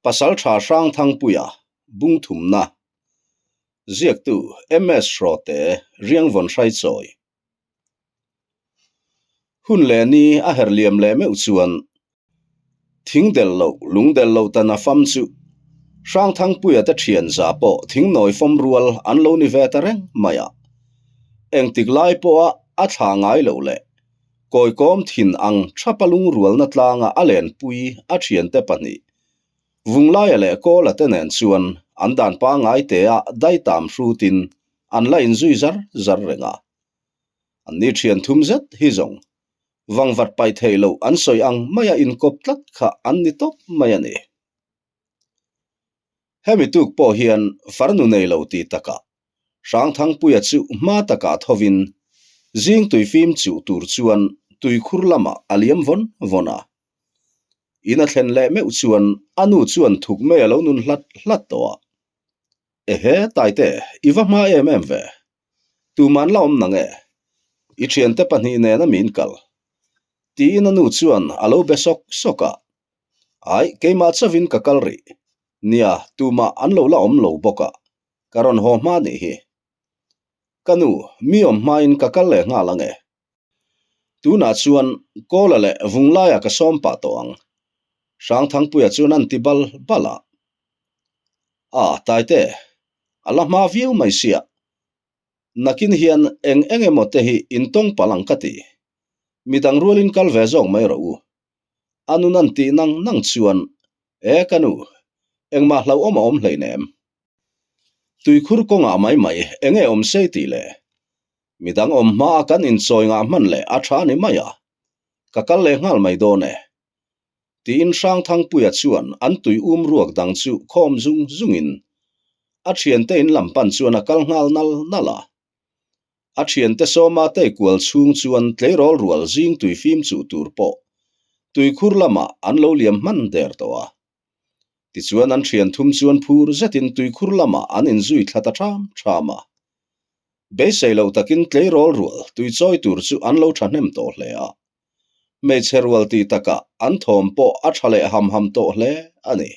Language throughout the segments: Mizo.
Pasaltha Hrangthangpuia Bungthumna Ziaktu MS Hrawte Riangvawn Hraichawi Hun leh ni a her liam leh meuh chuan thing del loh lung del loh tan a fam chu Hrangthangpuia te thian za pawh thing nawi fawm rual an lo ni ve ta reng mai a. Engtik lai pawha a thla ngai loh leh Kawikawm thin ang thapa lungrualna tlanga a lenpui a thiante pahnih Vunglaia leh Kawla te nen chuan an dan pangngai tea daitam hrutin an la inzui zar zar reng a. An ni thian thum zet hi zawng vangvat paih theih loh an sawi ang maia inkawp tlat kha an ni tawp mai a ni. Hemi tuk pawh hian farnu nei lo ti takah Hrangthangpuia chu hma takah thovin zing tuifim chuh tur chuan tuikhur lamah a liam vawn vawn a. In a thlen leh meuh chuan a nu chuan thuk mai a lo nun hlat hlat tawh a. Ehe Taite, i va hma em em ve. Tuman la awm nang e. I thiante pahnih nen a min kal. Tiin a nu chuan a lo be sawk sawk a. Ai, keimah chauhin ka kal rih. Nia, tumah an lo la awm lo bawk a. Ka rawn haw hma nih hi. Ka nu, mi awm hmain ka kal leh nghal ang e. Tunah chuan Kawla leh Vunglaia ka sawm pah tawh ang. Hrangthangpuia chuan an ti bal bal a. A, Taite, a la hma viau mai sia. Nakin hian eng eng emaw te hi in tawng palh ang ka ti. Midang rualin kal ve zawk mai rawh u. A nun an tih nang nang chuan, E ka nu, engmah hlauhawm a awm hleinem. Tuikhur kawngah mai mai enge awm sei tih le? Midang awm hmaa kan inchawi ngah hman leh a tha ni mai a, ka kal leh nghal mai dawn e. Tiin Hrangthangpuia chuan an tui um ruak dang chu khawm zung zungin a thiante in lam pan chuan a kal nghal nal nal a. A thiante sawma tei kual chhung chuan tleirawl rual zing tui fim chuh tur pawh tuikhur lamah an lo liam hman der tawh a. Tichuan an thian thum chuan phur zetin tuikhur lamah an inzui thla ta ṭham ṭham a. Beisei lo takin tleirawl rual tui chawi tur chu an lo ṭhahnem tawh hle a. Hmeichhe rual tih takah an thawm pawh a ṭha leh ham ham tawh hle a ni.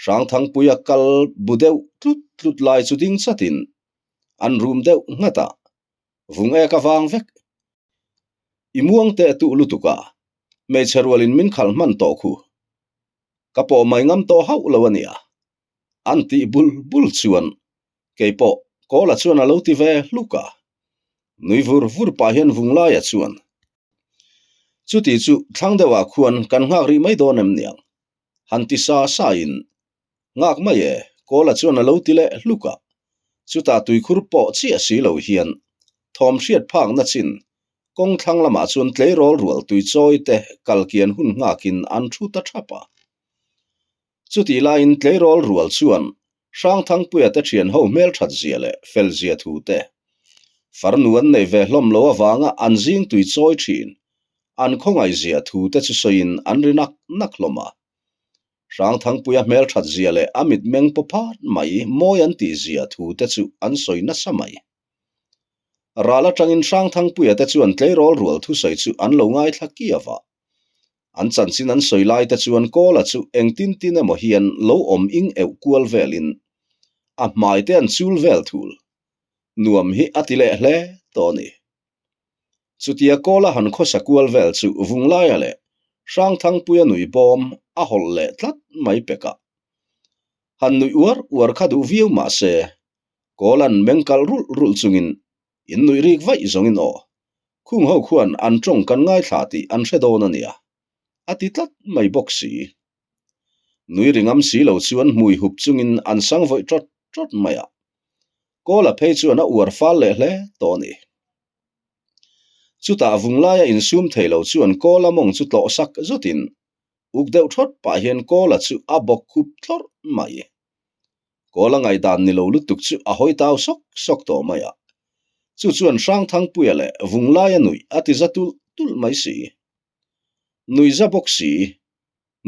Hrangthangpuia kal bu deuh tlut tlut lai chu ding chatin an rum deuh nghat a, vung ek avang vek. I muang teh tuh lutuk a, hmeichhe rualin min khalh hman tawh khu. Ka pawh mai ngam tawh hauh lo a nia. An tih bul bul chuan keipawh Kawla chuan a lo ti ve hluk a. Nui vur vur pah hian Vunglaia chuan, Chuti chu thlang deuhah khuan kan nghak rih mai dawn em niang? Han ti sa sa in, Nghak mai e, Kawla chuan a lo ti leh hluk a. Chutah tuikhur pawh chiah si lo hian thawm hriat phakna chin kawng thlang lamah chuan tleirawl rual tui chawi te kal kian hun nghakin an thu ta thap a. Chutih laiin tleirawl rual chuan Hrangthangpuia te thian ho hmelthat zia leh fel zia thu te, farnu an nei ve hlawm lo avanga an zing tui chawi thin an khawngaih zia thu te chu sawiin an ri nak nak hlawm a. Hrangthangpuia hmelthat zia leh a mitmeng paw phat mai mawi an tih zia thu te chu an sawi nasa mai. Ral atangin Hrangthangpuia te chuan tleirawl rual thusawi chu an lo ngaithla kiau a. An chanchin an sawi lai te chuan Kawla chu engtin tin emaw hian lo awm ing euh kual velin a hmai te an chul vel thul. Nuam hi a ti leh hle tawh a ni. Chutia Kawla han khawsa kual vel chu Vunglaia leh Hrangthangpuia nui bawm a hawlh leh tlat mai pek a. Han nuih uar uar kha duh viau mah se, Kawla'n meng kalh rulh rulh chungin in nuih rik vaih zawngin aw, khung ho khuan an tawng kan ngaithla tih an hre dawn a nia, a ti tlat mai bawk si. Nui ri ngam si lo chuan hmui hup chungin an sang vawih tawt tawt mai a. Kawla phei chuan a uar fal leh hle tawh a ni. Chutah vunglaia insum thei lo chuan Kawla mawng chu tlawh sak zawtin uk deuh thawt pah hian Kawla chu a bawk khup thlawrh mai. Kawla ngaihdan ni lo lutuk chu a hawi tau sawk sawk tawh mai a. Chu chuan Hrangthangpuia leh Vunglaia nuih a ti za tulh tulh mai si. Nuih za bawk si,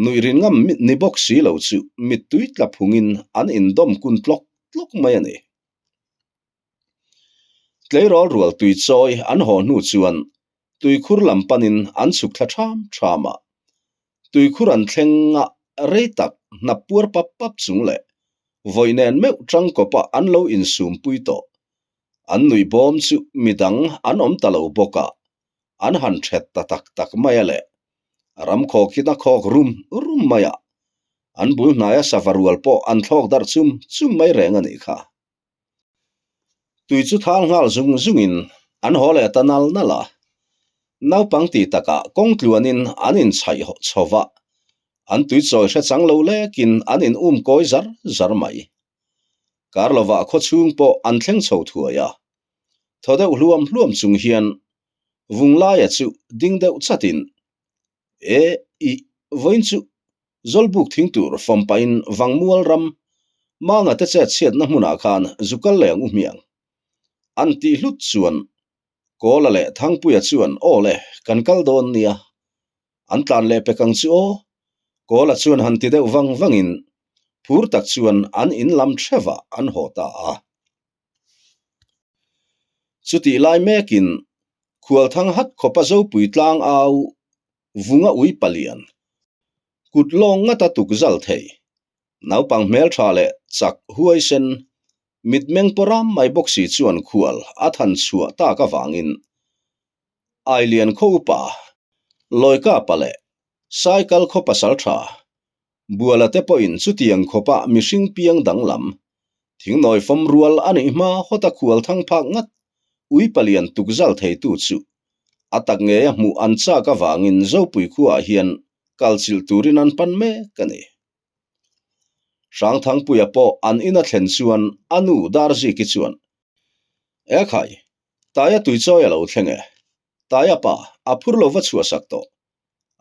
nuih rin ngam ni bawk si lo chu mittui tla phungin an indawm kun tlawk tlawk mai a ni. Tleirawl rual tui chawi an haw hnu chuan tuikhur lam panin an chhuk thla ṭham ṭham a. Tuikhur an thleng a. rei tak hnap puar pap pap chung leh vawi nen meuh tangkawpa an lo insumpui tawh. An nuih bawm chu midang an awm ta lo bawk a, an han thet ta tak tak mai a le. Ram khawkin a khawk rum rum mai a, an bul hnaia sava rual pawh an thlawk darh chum chum mai reng a nih kha. Tui chu thal nghal zung zungin an haw leh ta nal nal a. Naupang ti takah kawng tluanin an inchhaih chho va, an tui chawi hre chang lo lekin an in um kawi zar zar mai. Kar lovah khaw chhung pawh an thleng chho thuai a. Thaw deuh hluam hluam chung hian Vunglaia chu ding deuh chatin, E, i, vawiin chu Zawlbuk thing tur fawm pahin Vangmual ram Manga te chet chhiatna hmunah khan zu kal leng u hmiang. An tih hlut chuan Kawla leh Thangpuia chuan aw le, kan kal dawn nia. An tlan leh pek ang chu aw. Kawla chuan han ti deuh vang vangin phur tak chuan an in lam theuhah an haw ta a. Chutih lai mekin Khualthang hat khawpa Zopui tlang au vunga ui palian, kut lawng ngata tuk zal thei, naupang hmeltha leh chak huaisen, mitmeng pawh ram mai bawk si chuan khual a than chhuah tak avangin Ailian khaw upa, Lawikapa leh Saikal khaw pasaltha Buala te pawhin chutiang khawpa mihring piang danglam, thingnawi fawm rual a nih hma hawta khual thang phak ngat ui palian tukzal theitu chu a tak ngeia hmuh an chak avangin Zopui khuaah hian kalchilh turin an pan mek a ni. Hrangthangpuia pawh an ina thlen chuan a nu Darziki chuan, Ekhai, Taia tuichawi a lo thleng e. Taia pa, a phur lo va chhuahsak tawh.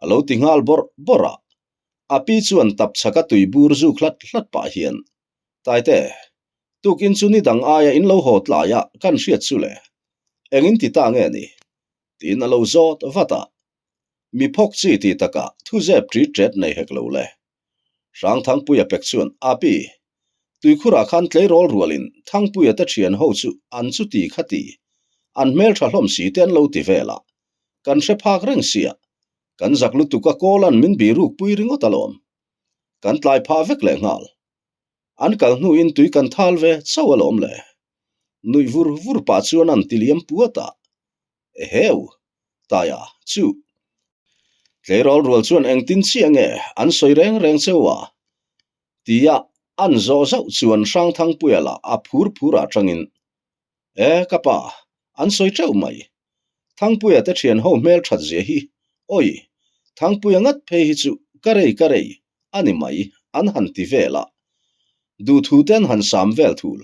A lo ti nghal bawrh bawrh a. A pi chuan tap chhaka tui bur zuk hlat hlat pah hian, Taite, tukin chu ni dang aia in lo haw tlai a kan hriat chu le. Engin ti ta nge ni? Tiin a lo zawt vat a. Mi phawk chi ti takah thu zep ṭi ṭet nei hek lo le. Hrangthangpuia pek chuan, A pi, tuikhurah khan tleirawl rualin Thangpuia te ṭhian ho chu an chu ti kha ti, an hmelṭha hlawm si te an lo ti vel a, kan hre phak reng sia, Kan zak lutuk a Kawlan min biruk pui ringawt alawm. Kan tlai phah vek leh nghal. An kal hnuin tui kan thal ve chauh alawm le. Nuih vur vur pah chuan an ti liam puat a. Eheu! Taia, chu! Tleirawl rual chuan engtin chiah nge an sawi reng reng cheu a? Tia an zawh zauh chuan Hrangthangpuia lah a phur phur ah tangin E, ka pa, an sawi teuh mai. Thangpuia te thian ho hmel that zia hi, awi, Thangpuia ngat phei hi chu ka rei ka rei a ni mai an han ti vel a. Duhthu te an han sam vel thul,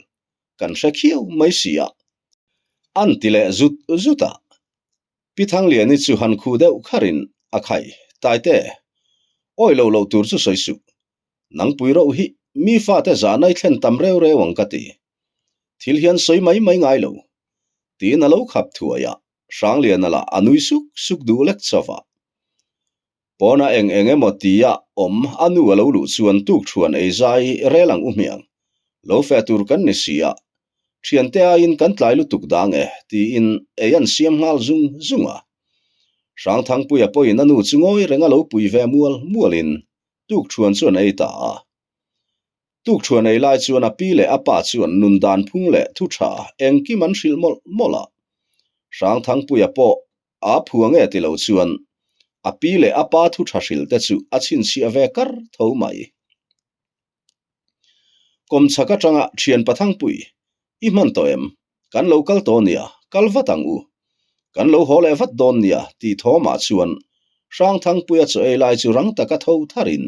kan hre khiau mai si a. An ti leh zut zut a. Pi Thangliani chu han khu deuh kharin a khai, Taite, awi lo loh tur chu sawi suh. Nangpui roh hi mi fate zahna i thlen tam reu reu ang ka ti. Thil hian sawi mai mai ngai lo. Tiin a lo khap thuai a, Hrangliana lah a nui suk suk duh lek chauh a. Pawna eng eng emaw tia awm a nu a lo luh chuan tukthuan ei zai rel ang u hmiang. Lo feh tur kan ni si a, thiante aiin kan tlai lutuk dang e tiin ei an siam nghal zung zung a. Hrangthangpuia pawhin a nu chu ngawi reng a lo pui ve mual mualin tukthuan chu an ei ta a. Tukthuan ei lai chuan a pi leh a pa chuan nun dan phung leh thu tha engkim an hrilh mawlh mawlh a. Hrangthangpuia pawh a phua nge ti lo chuan a pi leh a pa thu tha hrilh te chu a chhinchhiah ve kar tho mai. Kawmchhak atanga thian Pathangpui, I hman tawh em? Kan lo kal tawh nia, kal vat ang u. Kan lo haw leh vat dawn nia tih thawmah chuan Hrangthangpuia chaw ei lai chu rang taka tho tharin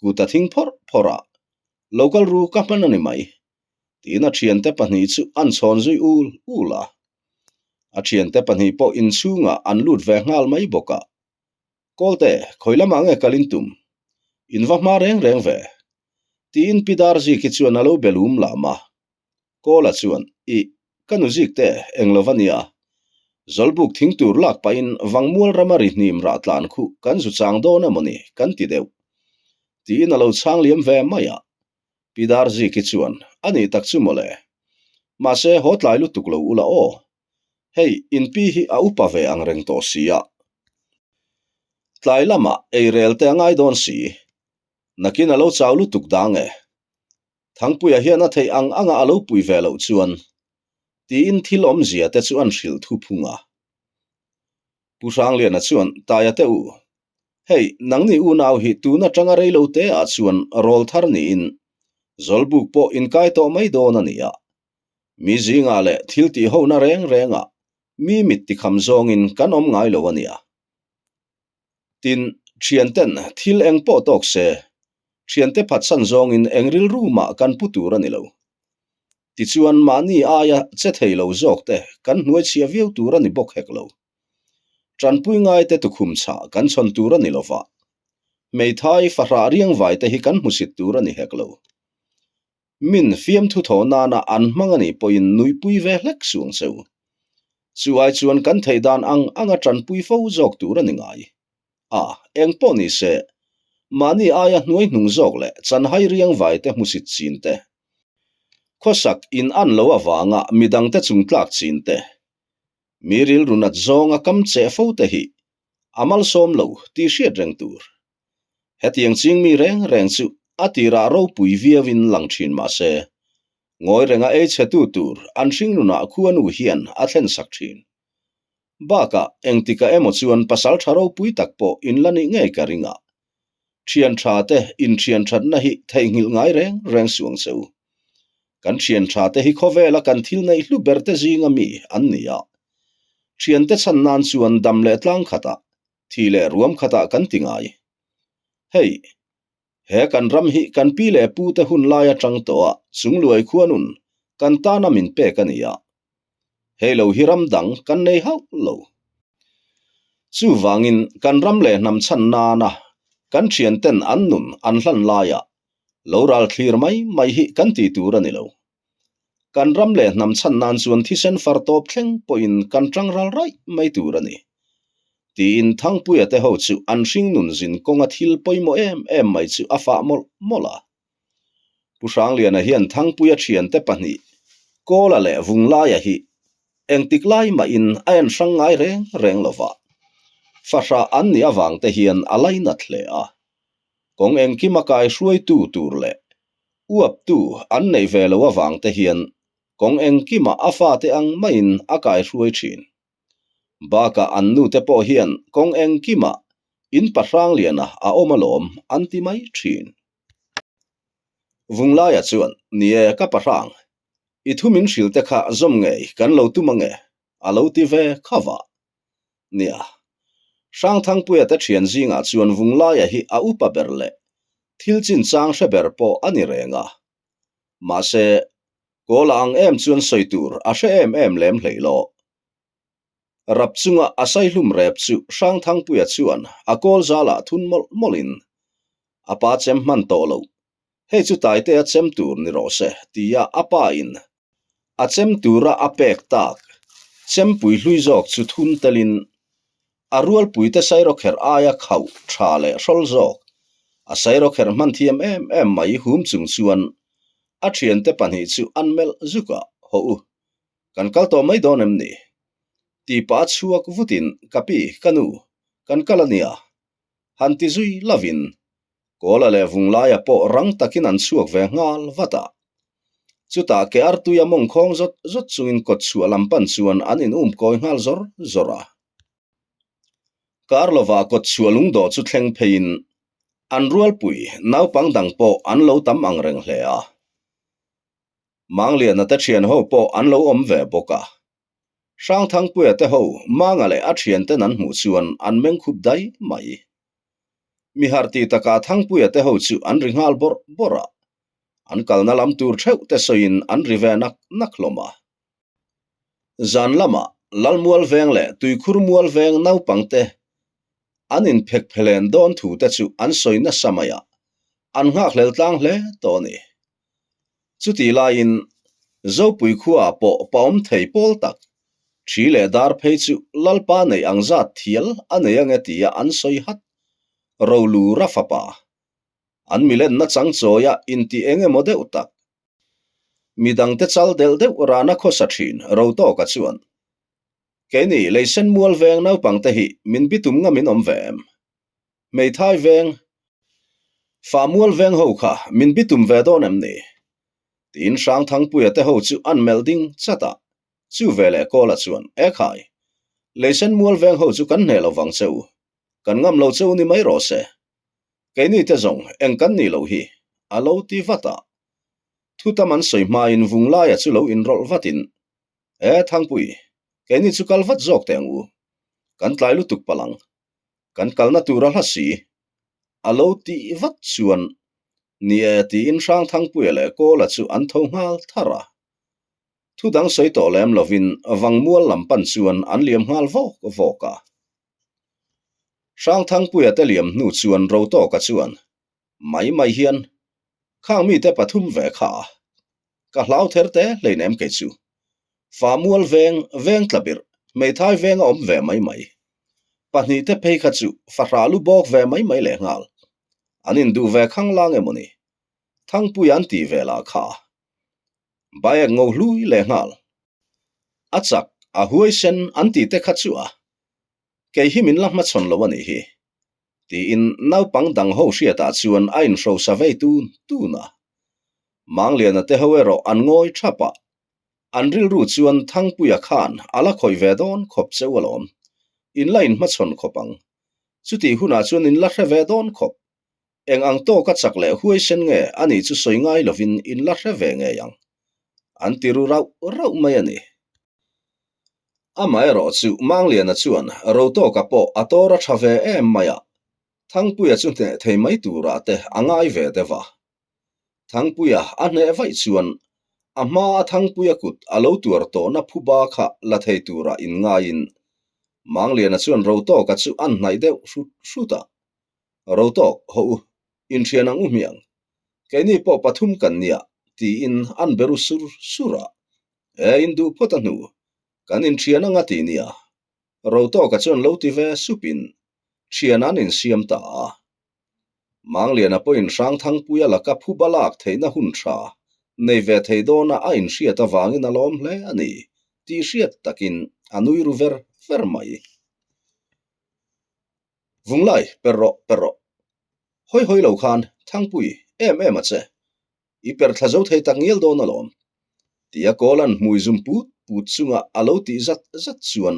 kut a thing phawrh phawrh a, Lo kal ru ka hman a ni mai tiin a thiante pahnih chu an chhawn zui ul ul a. A thiante pahnih pawh inchhungah an lut ve nghal mai bawk a. Kawlte, khawi lamah nge kal in tum? In va hma reng reng ve. Tiin Pi Darziki chuan a lo be lum lam a. Kawla chuan, Ih, ka nu zik te, eng lo va nia. Zawlbuk thing tur lak pahin Vangmual rama ri hnim rah tlan khuh kan zu chang dawn emaw ni kan ti deuh. Tiin a lo chhang liam ve mai a. Pi Darziki chuan, A nih tak chu mawle. Mahse, haw tlai lutuk lo ula aw. Hei, in pi hi a upa ve ang reng tawh si a. Tlai lamah ei rel te a ngai dawn si. Nakin a lo chau lutuk dang e. Thangpuia hian a theih ang anga a lo pui ve loh chuan tiin thil awmzia te chu an hrilh thu phung a. Pu Hrangliana chuan Taia te u, hei nangni unau hi tun atanga reilo te ah chuan rawl thar niin Zawlbuk pawh inkai tawh mai dawn a ni a. Mi zingah leh thil tih hona reng rengah mi mit tikham zawngin kan awm ngai lo a nia. Tin, thianten thil eng pawh tawk se, thiante phatsan zawngin eng rilru mah kan pu tur a ni lo. Tichuan, mahni aia che thei lo zawk te kan hnuaichhia viau tur a ni bawk hek lo. Tanpui ngaite tukhum chhah kan chhawn tur a ni lo va, hmeithai fahrah riangvai te hi kan hmusit tur a ni hek lo. Min fiamthu thaw nana an hmang a nih pawhin nuihpui ve hlek suang che u. Chu ai chuan kan theih dan ang anga tanpui fo zawk tur a ni ngai. A, eng pawh ni se, mahni aia hnuai hnung zawk leh chanhai riang vai te hmusit chin te, khawsak in an lo avanga midang te chung tlak chin te, mi rilru nat zawnga kam cheh fo te hi a malsawm lo tih hriat reng tur. Hetiang ching mi reng reng chu a tirah ropui viauin lang thin mah se, ngawi renga ei chhetu tur an hringnunah khuanu hian a thlensak thin. Bakah engtikah emaw chuan pasal tha ropui tak pawh in la nih ngei ka ring a, thian tha te inthian thatna hi theihnghilh ngai reng reng suh ang che u. Kan thian tha te hi khawvela kan thil neih hlu ber te zinga mi an ni a, thiante chhan nan chuan dam leh tlang khatah Thi leh ruam khatah kan ti ngai. Hei, he kan ram hi kan pi leh pu te hun lai atang tawh a chungluai khuanun kan tana min pek a ni a. Hei lo hi ram dang kan nei hauh lo. Chuvangin kan ram leh hnam chhan nana kan thian ten an nun an hlan laia lo ral thlir mai mai hi kan ti tur a ni lo. Kan ram leh hnam chhan nan chuan thisen far tawp thleng pawhin kan tang ral raih mai tur a ni. Tiin Thangpuia te ho chu an hringnun zin kawnga thil pawimawh em em mai chu a fah mawlh mawlh a. Pu Hrangliana hian Thangpuia thiante pahnih, Kawla leh Vunglaia hi engtik lai mahin a en hrang ngai reng reng lo va, fahrah an nih avang te hian a lainat hle a. Kawng engkima kai hruaitu tur leh Uaptu an neih ve lo avang te hian kawng engkimah a fate ang maiin a kaihruai thin. Bakah an nute pawh hian kawng engkimah in Pahrangliana a awm alawm an ti mai thin. Vunglaia chuan, Ni e, ka Pahrang, i thu min hrilh te kha zawm ngei kan lo tum ange, a lo ti ve kha vah. Nia, Hrangthangpuia te thian zingah chuan Vunglaia hi a upa ber leh thil chinchang hre ber pawh a ni reng a. Mahse, Kawla ang em chuan sawi tur a hre em em lem hlei lo. Rap chunga a saihlum rep chu Hrangthangpuia chuan a kawl zalah thun mawlh mawlhin a pa chem hman tawh lo. Hei chu Taitea chem tur ni rawh se tia a pa in A chem tura a pek tak chempui hlui zawk chu thun telin a rualpuite sairawkherh aia khauh tha leh hrawl zawk. A sairawkherh hman thiam em em mai hum chung chuan a thiante pahnih chu an melh zuk a, Haw u, kan kal tawh mai dawn em ni? Ti pah chhuak vutin, Ka pi, ka nu, kan kal a nia. Han ti zui lovin Kawla leh Vunglaia pawh rang takin an chhuak ve nghal vat a. Chutah ke artui a mawng khawng zawt zawt chungin kawt chhuah lam pan chuan an in um kawi nghal zawr zawr a. Kar lovah kawt chhuah lungdawh chu thleng pheiin an rualpui naupang dang pawh an lo tam ang reng hle a. Mangliana te thian ho pawh an lo awm ve bawk a. Hrangthangpuia te ho Manga leh a thianten an hmuh chuan an meng khup dai mai. Mi harh tih takah Thangpuia te ho chu an ri nghal bawrh bawrh a, an kalna lam tur theuh te sawiin an ri ve nak nak hlawm a. Zan lamah Lalmual veng leh Tuikhur mual veng naupang te an inphek phelen dawn thu te chu an sawi nasa mai a, an nghakhlel tlang hle tawh a ni. Chutih laiin Zopui khuaah pawh paawm thei pawl tak, thi leh dar phei chu Lalpa neih ang zat thial a nei ange tia an sawi hat. Rolu ra fapa. An milenna changchawia inti eng emaw deuh tak. Midangte chal delh deuh rana khawsa thin Rotawka chuan, Keini leisen mual veng naupangte hi min bitum ngamin awm ve em? Hmeithai veng. Fahmual veng ho kha min bitum ve dawn em ni? Tiin Hrangthangpuia te ho chu an melh ding chat a. Chu veleh Kawla chuan, E khai, Leisen mual veng ho chu kan hneh lo vang che u. Kan ngam lo che u ni mai rawh se. Keini te zawng eng kan nih loh hi, a lo ti vat a. Thu tam an sawi hmain Vunglaia chu lo inrawlh vatin, E Thangpui, keini chu kal vat zawk teh ang u. Kan tlai lutuk palh ang. Kan kalna tur a hla si. A lo tih vat chuan, Ni e tiin Hrangthangpuia leh Kawla chu an tho nghal thar a. Thu dang sawi tawh lem lovin Vangmual lam pan chuan an liam nghal vawk vawk a. Hrangthangpuia te liam hnu chuan Rotawka chuan, Mai mai hian khang mite pathum ve kha a, ka hlau ther te hleinem kei chu. Fahmual veng, veng tla birh, hmeithai veng a awm ve mai mai. Pahnih te phei kha chu fahrah lu bawk ve mai mai lehnghal. An induh ve khanglang emawni? Thangpui an tih ve lah kha a. Baek ngo hlui lehnghal. A chak, a huaisen an tih te kha chu a. Kei hi min la hmachhawn lo a nih hi. Tiin naupang dang ho hriatah chuan a inhrosa vei tun tun a. Mangliana te ho erawh an ngawi thap a. An rilru chuan Thangpuia khan a la khawih ve dawn khawp cheu alawm. In la inhmachhawn khawp ang. Chutih hunah chuan in la hre ve dawn khawp. Eng ang tawka chak leh huaisen nge a nih chu sawi ngai lovin in la hre ve ngei ang. An ti ru rauh rauh mai a ni. Amaherawh chu Mangliana chuan Rotawka pawh a tawr a tha ve em mai a, Thangpuia chu hneh thei mai turah te a ngai ve deuh a. Thangpuia a hneh vaih chuan a hma a Thangpuia kut a lo tuar tawhna phuba kha la thei turah inngaiin Mangliana chuan Rotawka chu a hnaih deuh hrut hrut a. Rotawk, hawh u, inhrian ang u hmiang. Keini pawh pathum kan nia, tiin an be ru sur sur a. E, induh phawt a hnu, kan inhrian anga ti nia. Rotawka chuan lo ti ve supin thian an insiam ta a. Mangliana pawhin Hrangthangpuia laka phuba lak theihna hun tha nei ve thei dawna a inhriat avangin a lawm hle a ni tih hriat takin a nui ru ver ver mai. Vunglai, per rawh, per rawh. Hawi hawi lo khan, Thangpui, em em a che. I per thla zo thei tak ngial dawn alawm. Tia Kawla'n hmui zum put put chunga a lo tih zat zat chuan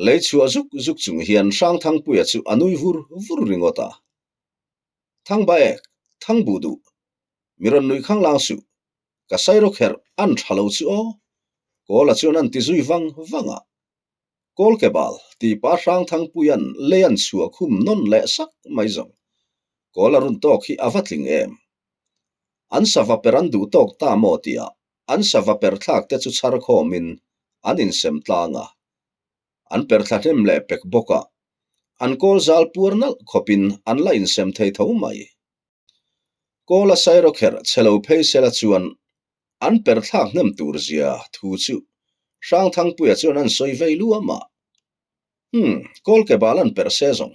lei chhuah zuk zuk chung hian Hrangthangpuia chu a nui vur vur ringawt a. Thangbaek, Thangbuh duh, mi rawn nui khanglang suh, ka sairo kherh an tha lo chu aw. Kawla chuan an ti zui vang vang a. Kawlkebal tih pa Hrangthangpuia'n lei an chhuah khum nawn leh sak mai zawng. Kawl a run tawk hi a va tling em? An sava per an duh tawk ta maw tia an sava per thlak te chu chhar khawmin an insem tlang a. An per thla hnem leh pek bawk a, an kawl zal puar nalh khawpin an la insem thei tho mai. Kawl a sairawkherh chhe lo phei sela chuan an per thlak hnem tur zia thu chu Hrangthangpuia chuan an sawi vei luam a. Hum, kawl ke bal an perh se zawng.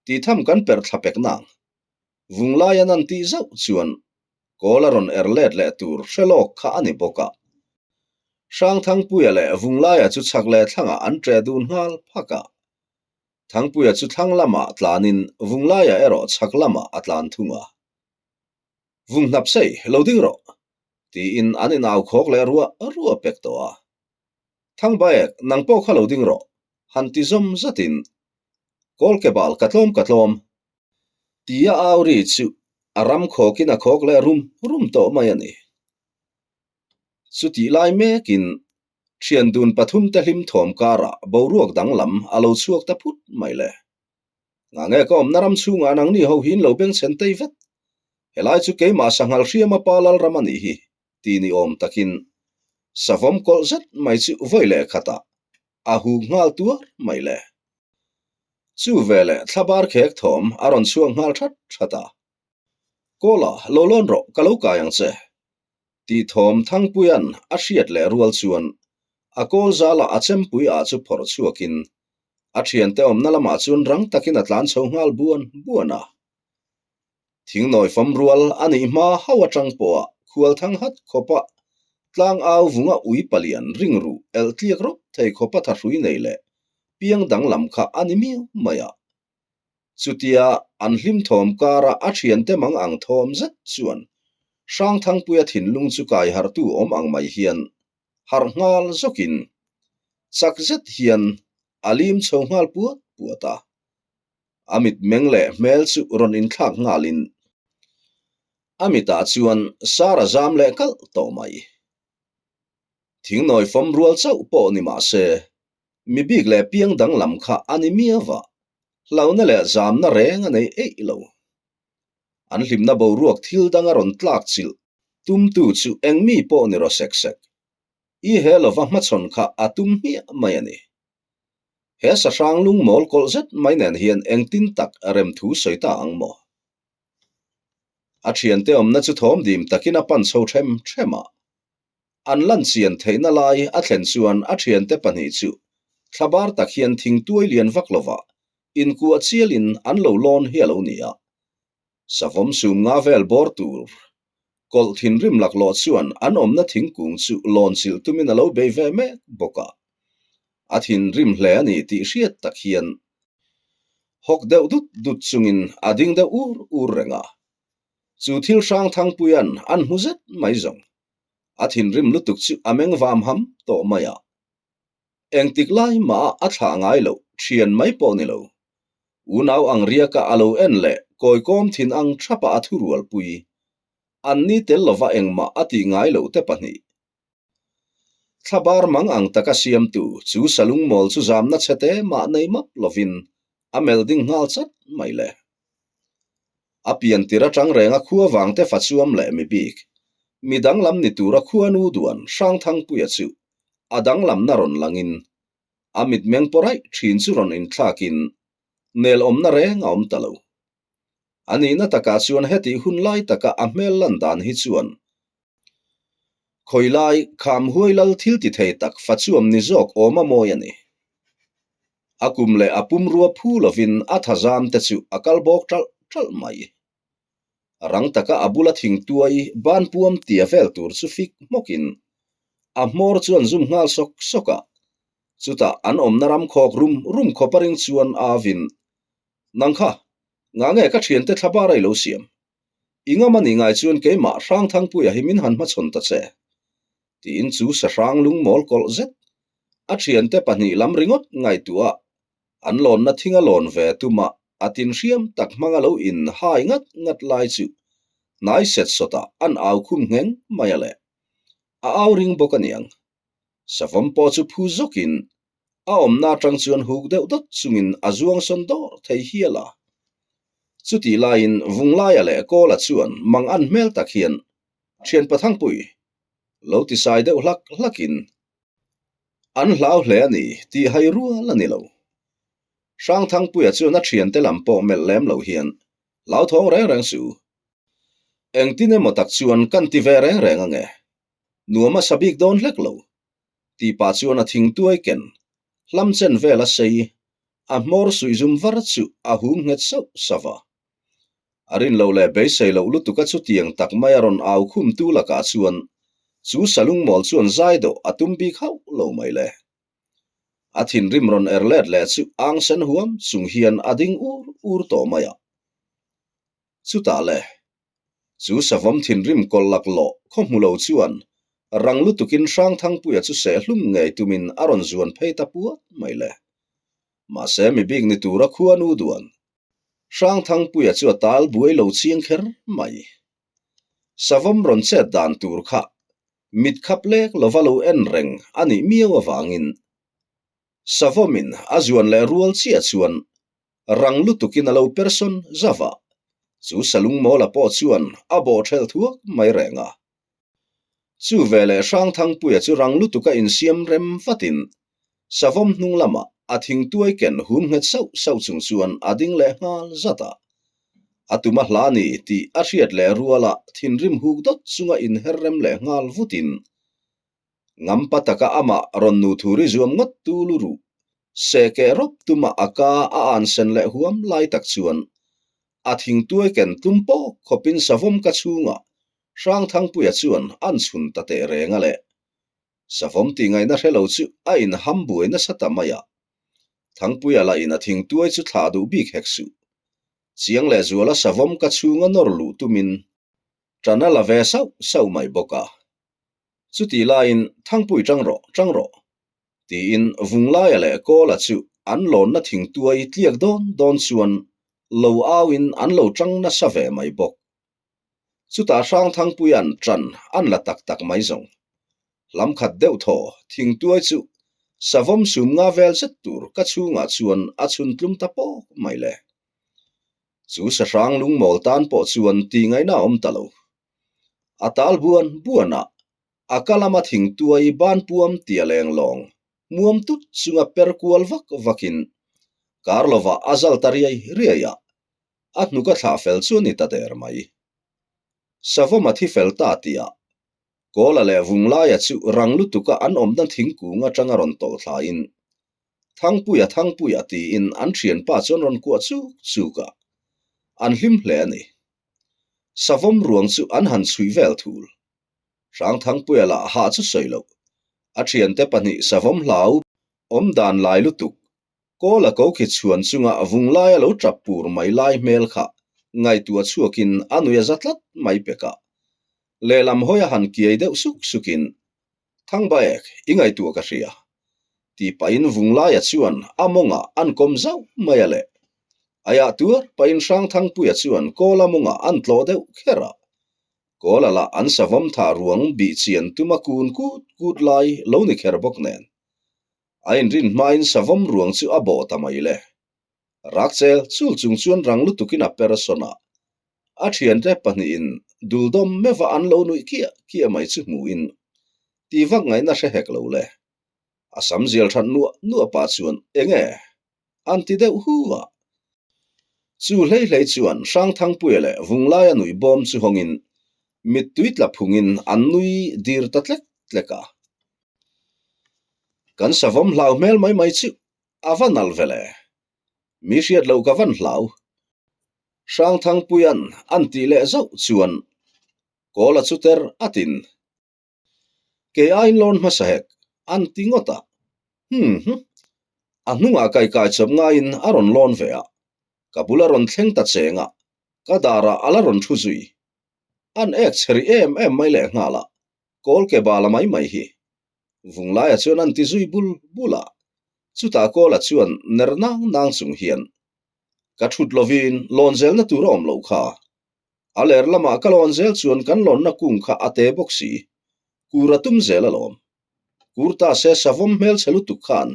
Tih tham kan perh thla pek nang. Vunglai an an tih zauh chuan kawl a rawn er let leh tur hre lawk kha a ni bawk a. Hrangthangpuia leh Vunglaia chu chhak leh thlangah an ṭeh dun nghal phak a. Thangpuia chu thlang lamah tlanin Vunglaia erawh chhak lamah a tlan thung a. Vung hnap sei, lo ding rawh! tiin an inau khawk leh ruah ruah pek tawh a. Thangbaek, nang pawh kha lo ding rawh! han ti zawm zatin, Kawl ke bal ka tlawm ka tlawm! Tia au ri chu a ram khawkin a khawk leh rum rum tawh mai a ni. Chutih lai mekin thian dun pathum te hlim thawm karah boruak danglam a lo chhuak ta phut mai le. Ngange ka awmna ram chhungah nangni ho hi in lo bengchhen tei vet. Helai chu keimah sanghal hriama pa lalram a nih hi ti ni awm takin savawm kawlh zet mai chu vawi leh khatah a huk nghal tuar mai le. Chu veleh thlabar khek thawm a rawn chhuak nghal that that a. Kawla, lo lawn rawh, ka lo kai ang che. Tih thawm Thangpuia'n a hriat leh rual chuan a kawl zala a chempui ah chu phawrh chhuakin a thiante awmna lamah chuan rang takin a tlan chho nghal buan buan a. Thingnawi fam rual a nih hma hauh atang pawha khual thang hat khawpa tlang au vunga ui palian ring ruh elh tliak rawp thei khawpa thahrui nei leh piang danglam kha a ni miau mai a. Chutia an hlim thawm kara a thiante mang ang thawm zet chuan Hrangthangpuia thinlung chu kai harhtu awm ang mai hian harh nghal zawkin chak zet hian a lim chho nghal puat puat a. A mitmeng leh hmel chu rawn inthlak nghalin a mitah chuan sar a zam leh kalh tawh mai. Thingnawi fawm rual chauh pawh ni mah se, mi bik leh piang danglam kha a ni miau a, hlauhna leh zamna reng a nei eih lo. An hlimna boruak thil dang a rawn tlak chilh tumtu chu eng mi pawh ni rawh sek sek. I he lova hmachhawn kha a tum hmiah mai a ni. He sahrang lungmawl kawlh zet mai nen hian engtin tak remthu sawi ta ang maw? A thiante awmna chu thawm dim takin a pan chho them them a. An lan chian theihna lai a thlen chuan a thiante pahnih chu thlabar tak hian thingtuai lian vak lova inkuah chialin an lo lawn hi a lo ni a. Savawm sum nga vel bawr tur kawlh thinrim laklawh chuan an awmna thingkung chu lawn chilh tumin a lo bei ve mek bawk a. A thinrim hle a ni tih hriat tak hian hawk deuh dut dut chungin a ding deuh ur ur reng a. Chu thil hrang Thangpuia'n an hmu zet mai zawng. A thinrim lutuk chu a meng vam ham tawh mai a. Engtik lai mah a thlah ngai loh thian mai pawh ni lo. Unau ang riaka a lo en leh kawikawm thin ang thapa a thurualpui. An ni tel lova engmah a tih ngai loh te pahnih. Thlabar mang ang taka siamtu chu salungmawl chu zamna chhete mah nei map lovin a melh ding nghal chat mai le. A pian tir atang renga khua vangte fa chuam leh mi bik, mi danglam ni tura khuanu duan Hrangthangpuia chu a danglamna rawn langin a mitmeng pawh raih thin chu rawn inthlakin nel awmna reng a awm ta lo. A nihna takah chuan hetih hun lai taka a hmel lan dan hi chuan Khawilai kham huai lal thil ti thei tak fa chuam ni zawk awm a mawi a ni. A kum leh a pumrua phu lovin a thazam te chu a kal bawk ṭalh ṭalh mai. Rang taka a bula thingtuai ban puam tia vel tur chu fik hmawkin a hmawr chuan zum nghal sawk sawk a, chutah an awmna ram khawk rum rum khawp a ring chuan a avin, Nang kha, ngah nge ka thiante thlabar a i lo siam? I ngam a nih ngai chuan keimah Hrangthangpuia hi min han hmachhawn ta che, tiin chu sahrang lungmawl kawlh zet a thiante pahnih lam ringawt ngaihtuah an lawnna thing a lawn ve tumah a tinhriam tak hmanga lo in hai ngat ngat lai chu hnai set sawtah an au khum ngheng mai a le. A au ring bawk a niang. Savawm pawh chu phu zawkin a awmna atang chuan huk deuh dawt chungin a zuang sawn dawr thei hial a. Chutih laiin Vunglaia leh Kawla chuan mang an hmel tak hian Thian Pathangpui lo tisai deuh hlak hlakin an hlau hle a ni tih hai rual a ni lo. Hrangthangpuia chuan a thiante lam pawh melh lem lo hian hlauthawng reng reng suh u. Engtin emaw tak chuan kan ti ve reng reng ange. Nuam a sa bik dawn hlek lo. Tih pah chuan a thing tuai ken hlam chen vel a sei, a hmawr suih zum var chu a hum nghet sauh sauh a. A rin loh leh beisei loh lutuk a chutiang tak mai a rawn au khum tu lakah chuan chu salungmawl chuan zai dawh a tum bik hauh lo mai le. A thinrim rawn er let leh chu ang sen huam chung hian a ding ur ur tawh mai a. Chutah le, Chu savawm thinrim kawlh laklawh khaw hmu lo chuan rang lutukin Hrangthangpuia chu sehhlum ngei tumin a rawn zuan phei ta puat mai le. Mahse mi bik ni tura khuanu duan Hrangthangpuia chu a tal buai lo chiang kher mai. Savawm rawn chet dan tur kha mit khap lek lova lo en reng a nih miau avangin Savawmin a zuan leh rual chiah chuan Rang lutukin a lo person zauh a, chu Salungmawla pawh chuan a bawh ṭhelh thuak mai reng a. Chu veleh Hrangthangpuia chu rang lutuka insiam rem vatin Savawm hnung lamah a thingtuai ken hum nghet sauh sauh chung chuan a ding leh nghal zat a. A tum a hla ni tih a hriat leh ruala thinrim huk dawt chunga inher rem leh nghal vutin Ngampa taka amah rawn nu thuri zuam ngawt tu lu ruh. Se keh rawp tuma a ka a an sen leh huam lai tak chuan a thingtuai ken tlum pawk khawpin savawm ka chhungah Hrangthangpuia chuan an chhun ta teh reng a le. Savawm tih ngaihna hre lo chu a inham buai nasa ta mai a. Thangpuia lah in a thingtuai chu thlah duh bik hek suh. Chiang leh zuala savawm ka chhunga nawr luh tumin ṭan a la ve sauh sauh mai bawk a. Chutih laiin Thangpui ṭang rawh, ṭang rawh tiin Vunglaia leh Kawla chu an lawnna thingtuai tliak dawn dawn chuan lo auin an lo ṭang nasa ve mai bawk. Chutah Hrangthangpuia'n ṭan an la tak tak mai zawng. Hlam khat deuh thaw thingtuai chu savawm sum nga vel zet tur ka chhungah chuan a chhun tlum ta pawk mai le. Chu sahrang lungmawl tan pawh chuan tih ngaihna a awm ta lo. A tal buan buanah a ka lama thingtuai ban puam tia leng lawng muam tut chunga per kual vak vakin kar lovah a zal ta riai riai a, a hnuk a thlah fel chu a ni ta der mai. Savawm a thi fel ta tihah Kawla leh Vunglaia chu rang lutuka an awmna thingkung atanga rawn tawlh thlain Thangpuia Thangpuia tiin an thianpa chuan rawn kuah chuk chuk a, an hlim hle a ni. Savawm ruang chu an han chhui vel thul. Hrang Thangpuia lah hah chu sawi loh. A thiante pahnih savawm hlau awm dan lai lutuk Kawla ko khi chhuan chunga Vunglaia lo tap pur mai lai hmel kha ngaihtuah chhuakin a nui a za tlat mai pek a. Lehlam hawi a han kiai deuh suk sukin, Thangbaek, i ngaihtuah ka hria. Ti pahin Vunglaia chuan a mawngah an kawm zauh mai a le. Aiah tuar pahin Hrangthangpuia chuan Kawla mawngah an tlawh deuh kher a. Kawla lah an savawm thah ruang bih chian tuma kun kut kut lai lo ni kher bawk nen. A inrin hmain savawm ruang chu a bawh ta mai le. Rakchel chul chung chuan rang lutukin a person a, a thiante pahnihin duldawm meuha an lo nuih kiah kiah mai chu hmuhin ti vak ngaihna hre hek lo le. A sam zial that nuah nuah pah chuan enge an ti deuh hu a. Chu hlei hlei chuan Hrangthangpuia leh Vunglaia nuih bawm chu hawngin mittui tla phungin an nui dir ta tlek tlek a. Kan savawm hlau hmel mai mai chu a va nalh ve le. Mi hriat loh ka van hlau. Hrangthangpuia'n an tih leh zauh chuan Kawla chu ter a tin. Kei aiin lawn hmasa hek an ti ngawt a. Hmm hm. A hnungah kai kai chawp ngaiin a rawn lawn ve a. Ka bul a rawn thleng ta cheng a, ka darah a la rawn thu zui. An ek chhe rih em em mai lehnghal a, kawl ke bala mai mai hi. Vunglaia chuan an ti zui bul bul a, chutah Kawla chuan ner nang nang chung hian, Ka thut lovin lawn zelna tur a awm loh kha. A ler lamah ka lawn zel chuan kan lawnna kung kha a te bawk si. Kur a tum zel alawm. Kur ta se savawm hmelchhe lutuk khan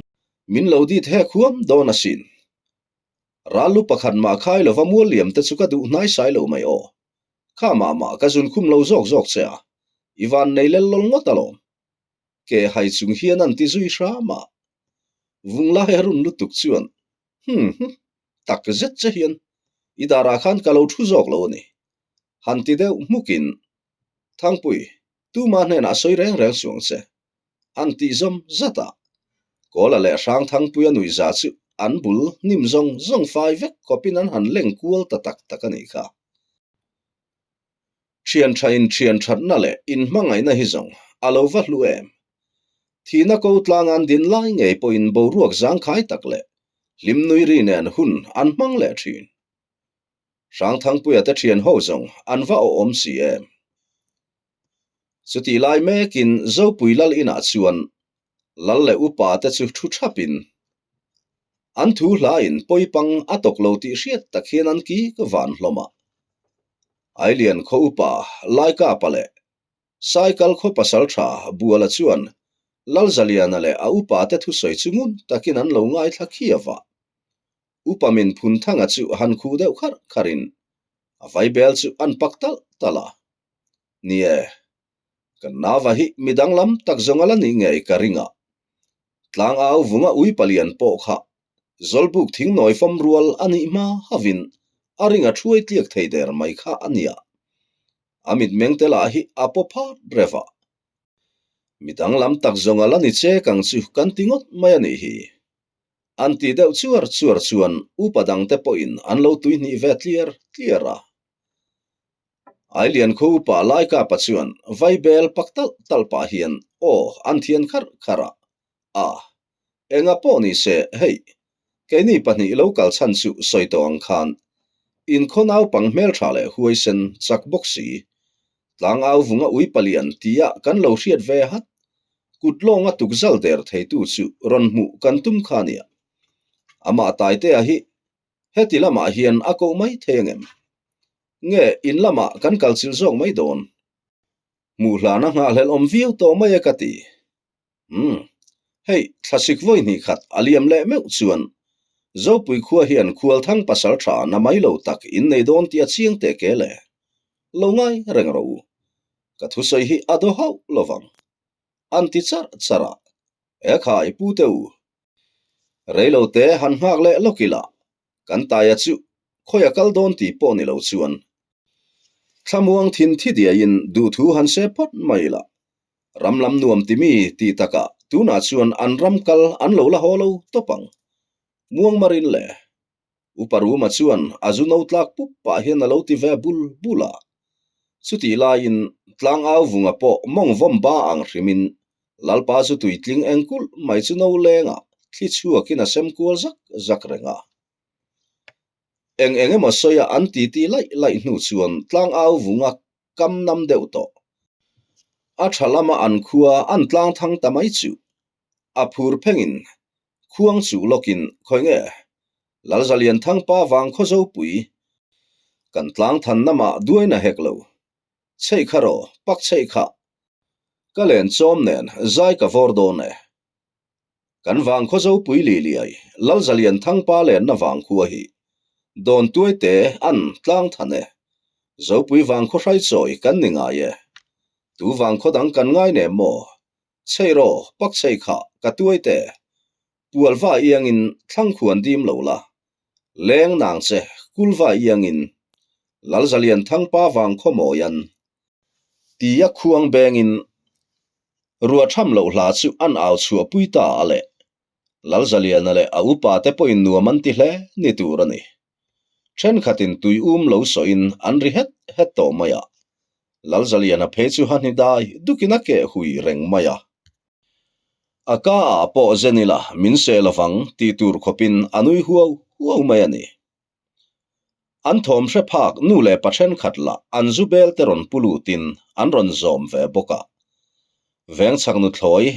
min lo dit hek huam dawn asin. Ral lu pakhat mah khai lova mual liam te chu ka duh hnai sai lo mai aw. Kha mah mah ka zun khum lo zawk zawk che a, i van nei lel lawl ngawt alawm. Ke hai chung hian an ti zui hram a. Vung lai a run lutuk chuan, Hmm hm, tak zet che hian i darah khan ka lo thu zawk lo a ni. Han ti deuh hmukin, Thangpui, tuma hnenah sawi reng reng suang che. An tih zawm zat a, Kawla leh Hrangthangpuia nuihza chu an bul hnim zawng zawng fai vek khawpin an han leng kual ta tak tak a nih kha. Thian tha in thian thatna leh inhmangaihna hi zawng a lo va hlu em? Thihna ko tlang an din lai ngei pawhin boruak zangkhai tak leh hlim nui ri nen hun an hmang leh thin. Hrangthangpuia te thian ho zawng an va awhawm si em? Chutih lai mekin Zopui Lal inah chuan Lal leh upa te chu thu thapin an thu hlain pawipang a tawk lo tih hriat tak hian an ki ka van hlawm a. Ailian khaw upa Laikapa leh Saikal khaw pasal tha Buala chuan Lalzaliana leh a upa te thusawi chu ngun takin an lo ngaithla khiau a. Upa min phun thanga chu han khuh deuh kharh kharhin a vaibel chu an pak talh talh a. Ni e, kan nauva hi mi danglam tak zawng a la nih ngei ka ring a. Tlangau vunga ui palian pawh kha Zawlbuk thingnawi fawm rual a nih hma havin a ring a thuai tliak thei der mai kha a nia. A mitmeng te lah hi a paw phat rev a. Mi danglam tak zawng a la ni che kang chu kan ti ngawt mai a nih hi. An tih deuh chuar chuar chuan upa dangte pawhin an lo tuihnih ve tliar tliar a. Ailian khaw upa Laikapa chuan vaibel pak talh talh pah hian aw an thian kharh kharh a, A, enga pawh ni se, hei, keini pahnih lo kal chhan chu sawi tawh ang khan. Inkhaw naupang hmeltha leh huaisen chak bawk si, tlangau vunga ui palian tia kan lo hriat ve hat, kut lawnga tukzal der theitu chu rawn hmuh kan tum kha nia. Amah Taitea hi heti lamah hian a koh mai thei angem? Nge in lamah kan kalchilh zawk mai dawn? Hmuh hlana nghahhlelh awm viau tawh mai e ka ti. Umm, hei thlasik vawi hnih khat a liam leh meuh chuan Zopui khua hian Khualthang pasal tha na mai lo tak in nei dawn tih a chiang teh ke le. Lo ngai reng rawh u. Ka thusawi hi a daw hauh lo vang. An ti charh charh a, E khai pu te u. Reilo te han nghak leh lawk ila, kan taia chu khawi a kal dawn tih pawh ni lo chuan thlamuang thin thi diaiin duhthu han se phawt mai ila. Ram lam nuam ti mi tih takah tunah chuan an ram kal an lo la haw lo tawp ang. Muangmarin le Upa Ruma chuan a zu no tlak pup pah hian a lo ti ve bul bul a. Chutih laiin tlangau vunga pawh mawng vawm ba ang hrimin Lalpa chu tuitling eng kulh mai chu no lengah thli chhuakin a sem kual zak zak reng a. Eng eng emaw sawia an titi laih laih hnu chuan tlangau vunga kam nam deuh tawh. A tha lama an khua an tlang thang ta mai chu a phur phengin khuang chuh lawkin khawi nge Lalzalian Thangpa vang khaw zopui kan tlang than namah duaina hek lo. Chheih kha rawh, pak chheih kha. Ka len chawm nen zai ka vawr dawn e. Kan vang khaw zopui li liai Lalzalian Thangpa lenna vang khua hi dawn tuai te an tlang than e. Zopui vang khaw hrai chawi kan ni ngai e. Tu vang khaw dang kan ngai nem maw? Chheih rawh, pak chheih kha ka tuai te. Pualva iangin thlang khuan dim lo la. Leng nang che kulva iangin Lalzalian Thangpa vang khaw mawian tia khuang bengin ruah tham loh hla chu an au chhuah pui ta a leh. Lalzaliana leh a upa te pawhin nuam an ti hle ni tur a ni. Thenkhatin tui um lo sawhin an ri het het tawh mai a. Lalzaliana phei chu hahni dai dukin a keh hui reng mai a. A ka ah pawh zen ila min seh lovang tih tur khawpin a nui huau huau mai a ni. An thawm hre phak nu leh pa thenkhat lah an zu bel te rawn pu lutin an rawn zawm ve bawk a. Vengchhak nuthlawi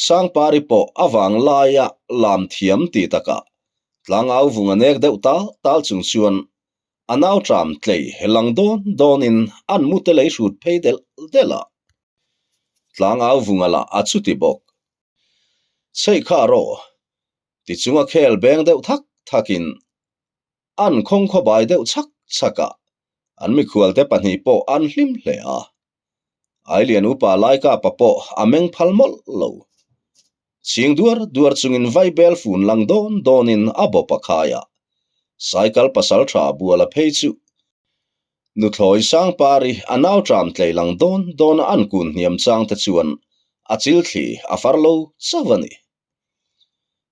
Sangpari pawh a vang laia lam thiam tih takah tlangau vung a nek deuh tal tal chung chuan a nau tram tlei lang dawn dawnin an mute lei hrut phei delh delh a. Tlangau vunga lah a chuti bawk. Chheih kha rawh ti chunga khel beng deuh thak thakin an khawng khawbai deuh chhak chhak a, an mikhualte pahnih pawh an hlim hle a. Ailian upa Laikapa pawh a meng phal mawlh lo. Chhing duar duar chungin vaibel fun lang dawn dawnin a bawp a khai a, cycle pasal tha buala phei chu Nuthlawi Sangpari a nau tram tlei lang dawn dawna an kun hniam chang te chuan a chil thli a far lo chauh a ni.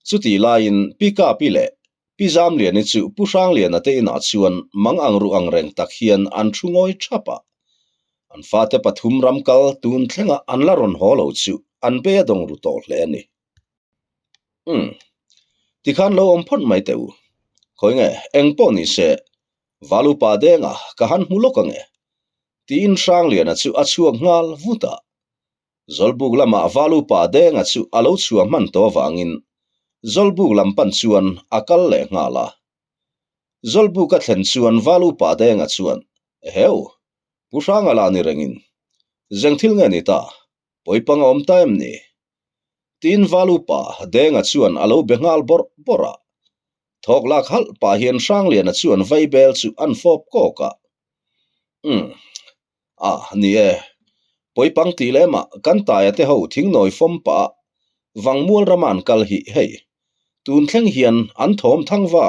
Chutih laiin Pi Kapi leh Pi Zamliani chu Pu Hrangliana te inah chuan mang ang ruh ang reng tak hian an thu ngawi thap a. An fate pathum ram kal tun thlenga an la rawn haw lo chu an be a dawng ru tawh hle a ni. Umm. Tikhan lo awm phawt mai teh u. Khawi nge, eng pawh ni se, Valupa denga ka han hmu lawk ange. Tiin Hrangliana chu a chhuak nghal vut a. Zawlbuk lamah Valupa denga chu a lo chhuah hman tawh avangin Zawlbuk lam pan chuan a kal leh nghal a. Zawlbuk a thlen chuan Valupa denga chuan, Eheu, Pu Hranga lah ni rengin, zeng thil nge ni ta, pawipang a awm ta em ni? Tiin Valupa denga chuan a lo be nghal bawrh bawrh a. Thawk lak halh pah hian Hrangliana chuan vaibel chu an fawp kawk a. Umm. A, ni e. Pawipang tih lemah kan taia te ho thingnawi fawm pah a, Vangmual rama an kal hi hei. Tun thleng hian an thawm thang va,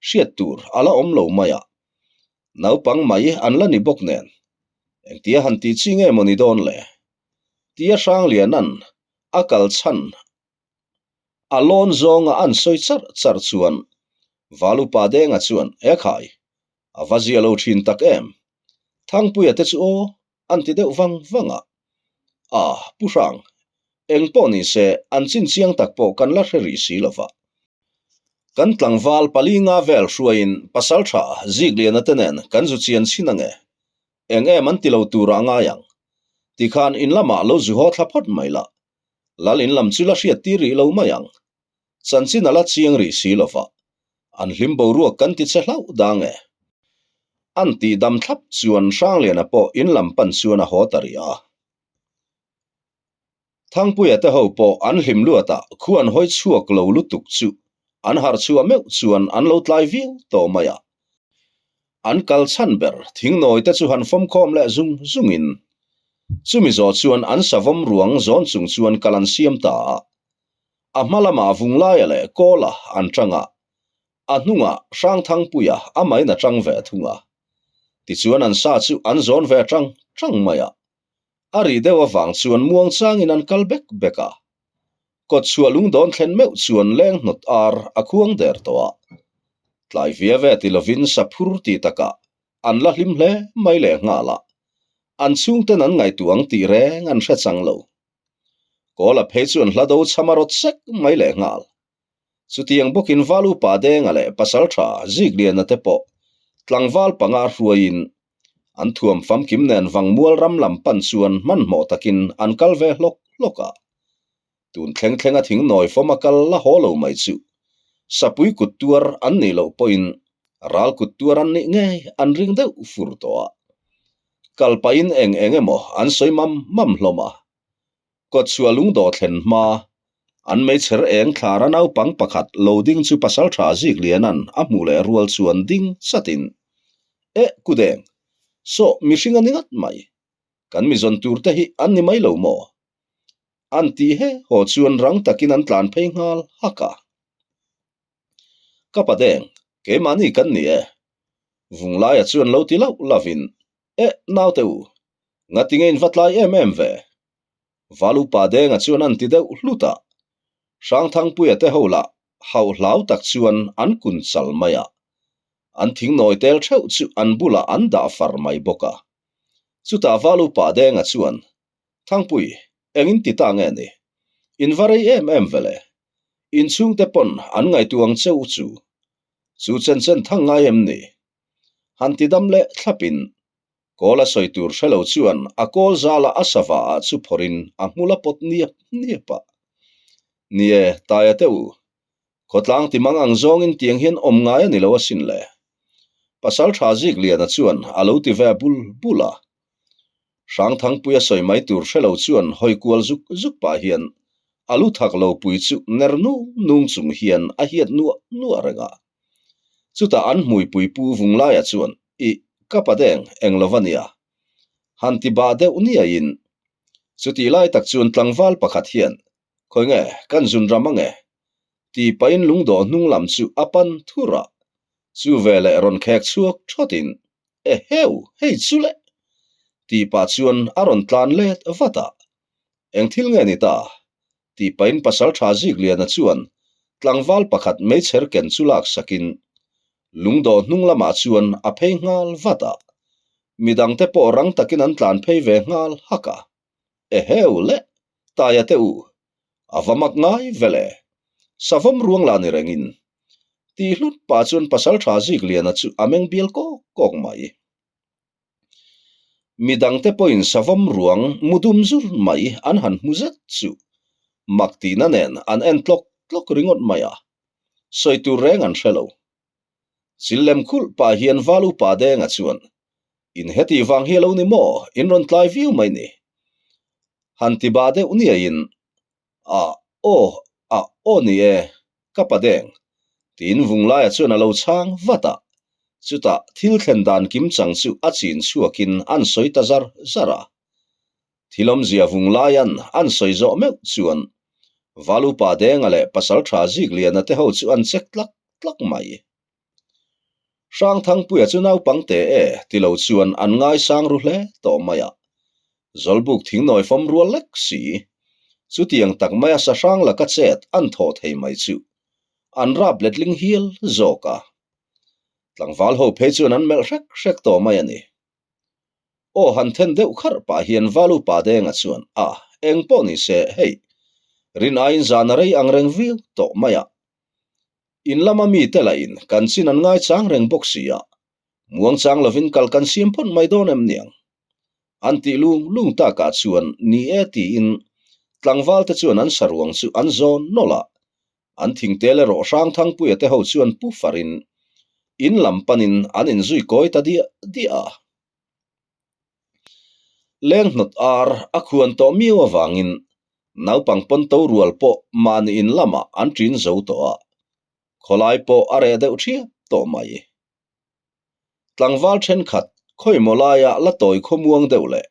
hriat tur a la awm lo mai a. Naupang mai an la ni bawk nen. Engtia han tih chi nge maw ni dawn le? Tia Hrangliana'n a kal chhan A lawn zawnga an sawi char char chuan Valupa Denga chuan, E khai, a va zia lo thin tak em? Thangpuia te chu aw, an ti deuh vang vang a. A, Pu Hrang, eng pawh ni se an chin chiang tak pawh kan la hre rih si lo va. Kan tlangval pali nga vel hruaiin pasaltha Zikliana te nen kan zu chian chhin ange. Eng em an ti lo tur ah ngai ang. Tikhan in lamah lo zu haw thla phawt mai la. Lal in lam chu la hriat tir rih lo mai ang. Chanchin a la chiang rih si lova. An hlim boruak kan ti che hlauh dang e. An tih dam thlap chuan Hrangliana pawh in lam pan chuan a haw ta rih a. Thangpuia te ho pawh an hlim luatah khu an hawi chhuak lo lutuk chu an harh chhuah meuh chuan an lo tlai viau tawh mai a. An kal chhan ber thingnawi te chu han fawmkhawm leh zung zungin chumi zawh chuan an savawm ruang zawn chung chuan kal an siam ta a. A hma lamah Vunglaia leh Kawla an tang a, a hnungah Hrangthangpuia amahin a tang ve thung a. Tichuan an sa chu an zawn ve tang tang mai a. A ri deuh avang chuan muang changin an kal bek bek a. Kawtchhuah lungdawn thlen meuh chuan leng hnawt ar a khuang der tawh a. Tlai via ve ti lovin saphur ti takah an la hlim hle mai leh nghal a. An chhungten an ngaihtuah ang tih reng an hre chang lo. Kawla phei chuan hla do chham a rawt sek mai leh nghal. Chutiang bawkin Val Upa Denga leh Pasaltha Zikliana te pawh tlangval panga hruaiin an thuam famkim nen Vangmual ram lam pan chuan hmanhmawh takin an kal ve hlawk hlawk a. Tun thleng thlenga thingnawi fawm a kal la haw lo mai chu Sapui kut tuar an nih loh pawhin ral kut tuar an nih ngei an ring deuh fur tawh a. Kal pahin eng eng emaw an sawi mam mam hlawm a. Kawtchhuah lungdawh thlen hma, an meichher eng thlara naupang pakhat lo ding chu pasaltha Zikliana'n a hmuh leh rual chuan ding chatin, Eh, Kudeng, saw mihring a ni ngat mai. Kan mizawn tur te hi an ni mai lo maw? An tih he haw chuan rang takin an tlan phei nghal hak a. Ka padeng, keimahni kan ni e. Vunglaia chuan lo ti lauh lauhin, Eh, naute u, ngatinge in va tlai em em ve? Val upa Denga chuan an ti deuh hlut a. Hrangthangpuia te ho lah hauh hlau tak chuan an kun chal mai a. An thingnawi tel theuh chu an bulah an dah far mai bawk a. Chutah Val upa Denga chuan, Thangpui, engin ti ta nge ni? In va rei em em vele. In chhungte pawn an ngaihtuah ang che u chu. Chu chen chen thang ngai em ni? Han ti dam leh thlapin kawl a sawi tur hre lo chuan a kawl zala a sava ah chu phawrhin a hmul a pawt niap niap a. Ni e, Taia te u, khawtlang ti mang ang zawngin tiang hian awm ngai a ni lo asin le. Pasaltha Zikliana chuan a lo ti ve bul bul a. Hrangthangpuia sawi mai tur hre lo chuan hawi kual zuk zuk pah hian a lu thak lo pui chu ner nung nung chung hian a hiat nuah nuah reng a. Chutah an hmuipui pu Vunglaia chuan, Ih, ka pa deng, eng lo va nia. Han ti bah deuh niaiin. Chutih lai tak chuan tlangval pakhat hian, Khawi nge, kan zun ram ange? Ti pahin lungdawh hnung lam chu a pan thur a. Chu veleh rawn khek chhuak thawtin, Eheu, hei chu le! Tih pah chuan a rawn tlan let vat a. Eng thil nge ni ta? Tih pahin Pasaltha Zikliana chuan tlangval pakhat meichher ken chu lak sakin lungdawh hnung lamah chuan a phei nghal vat a. Midangte pawh rang takin an tlan phei ve nghal hak a. Eheu le! Taia te u, a va mak ngai vele. Savawm ruang lah ni rengin. Tih hlut pah chuan Pasaltha Zikliana chu a meng bial kawk kawk mai. Midangte pawhin savawm ruang mu dum zur mai an han hmu zet chu mak tihna nen an en tlawk tlawk ringawt mai a, sawi tur reng an hre lo. Chil lem khulh pah hian Val Upa Denga chuan, In heti vang hi a lo ni maw? In rawn tlai viau mai ni. Han ti bah deuh niaiin, A, aw, a, aw ni e, ka pa deng. Tiin Vunglaia chuan a lo chhang vat a. Chutah thil thlen dan kim chang chu a chin chhuakin an sawi ta zar zar a. Thil awmzia Vunglaia'n an sawi zawh meuh chuan Val Upa Denga leh Pasaltha Zikliana te ho chu an chek tlak tlak mai. Hrangthangpuia chu naupang te e ti lo chuan an ngaisang ru hle tawh mai a. Zawlbuk thingnawi fawm rual lek si. Chutiang tak maia sahrang laka chet an thawh thei mai chu an rap letling hial zawk a. Tlangval ho phei chuan an melh hrek hrek tawh mai a ni. Aw han then deuh kharh pah hian Valu pa Denga chuan a eng pawh ni se hei rin aiin zan a rei ang reng viau tawh mai a. In lama mite lahin kan chin an ngaichang reng bawk si a, muangchang lovin kal kan siam phawt mai dawn em niang? An tih lung lung takah chuan ni e tiin tlangval te chuan an saruang chu an zawn nawlh a, an thingtel erawh Hrangthangpuia te ho chuan pu farin in lam panin an inzui kawi ta diah diah a. Leng hnawt ar a khuan tawh miau avangin naupang pawn to rual pawh mahni in lamah an ṭin zo tawh a, khawlai pawh a reh deuh ṭhiap tawh mai. Tlangval ṭhenkhat khawimaw laia la tawi khawmuang deuh leh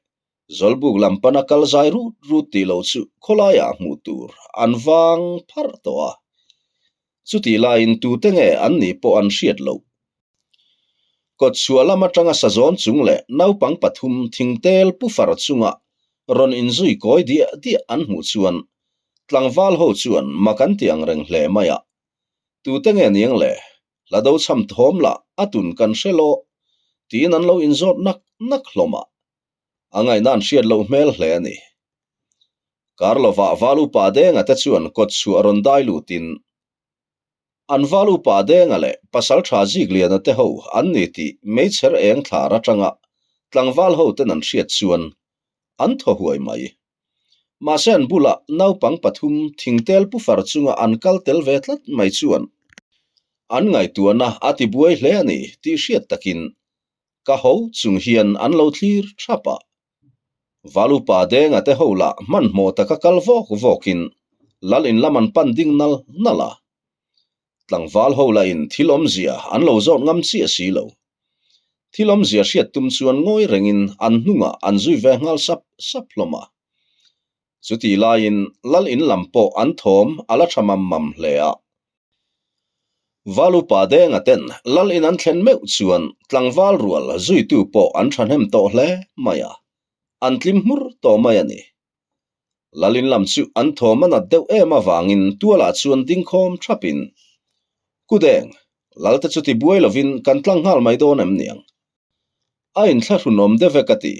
Zawlbuk lam pana kal zai rut rut tih loh chu khawlaiah hmuh tur an vang pharh tawh a, chutih laiin tute nge an nih pawh an hriat loh. Kawtchhuah lam atanga sazawn chung leh naupang pathum thingtel pu far chunga rawn inzui kawi diah diah an hmuh chuan tlangval ho chuan mak an ti ang reng hle mai a. Tute nge niang le? Hla do chham thawm lah a tun kan hre lo tiin an lo inzawt nak nak hlawm a. A ngaihna an hriat loh hmel hle a ni. Kar lovah val upa denga te chuan kawtchhuah rawn dai lutin An val upa Denga leh Pasaltha Zikliana te ho an ni tih meichher eng thlar atanga tlangval ho ten an hriat chuan an thaw huai mai. Mahse an bulah naupang pathum thingtel pu far chunga an kal tel ve tlat mai chuan an ngaihtuahna a ti buai hle a ni tih hriat takin ka ho chung hian an lo thlir thap a. Valupa Denga te ho lah hmanhmawh taka kal vawk vawkin lal in lam an pan ding nal nal a. Tlangval ho lahin thil awmzia an lo zawt ngam chiah si lo. Thil awmzia hriat tum chuan ngawi rengin an hnungah an zui ve nghal sap sap hlawm a. Chutih laiin lal in lam pawh an thawm a la tha mam mam hle a. Valupa Denga ten lal in an thlen meuh chuan tlangval rual zuitu pawh an thahnem tawh hle mai a, an tlim hmur tawh mai a ni. Lal in lam chu an thawm a nat deuh em avangin tualah chuan dingkhawm thapin, Kudeng, Lalte chu ti buai lovin kan tlang nghal mai dawn em niang? A inthlahrunawm deuh e ka ti.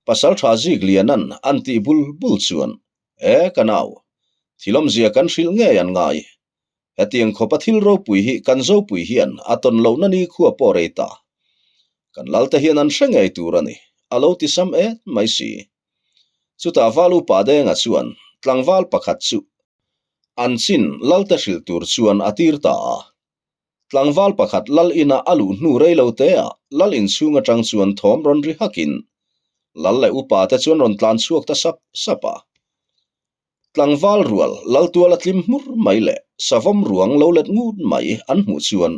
Pasaltha zik lianan an tih bul bul chuan, E ka nau, thil awmzia kan hrilh ngei an ngai. Hetiang khawpa thil ropui hi kan zopui hian a tawn lohna ni khua pawh rei ta. Kan lalte hian an hre ngei tur a ni, a lo ti sam et mai si. Chutah val upa Denga chuan tlangval pakhat chu an chin lalte hrilh tur chuan a tir ta a. Tlangval pakhat lal ina a luh hnu rei lo te ah lal inchhung atang chuan thawm rawn ri hakin lal leh upa te chuan rawn tlan chhuak ta sap sap a. Tlangval rual lal tual a tlim hmur mai leh savawm ruang lo let ngut mai an hmuh chuan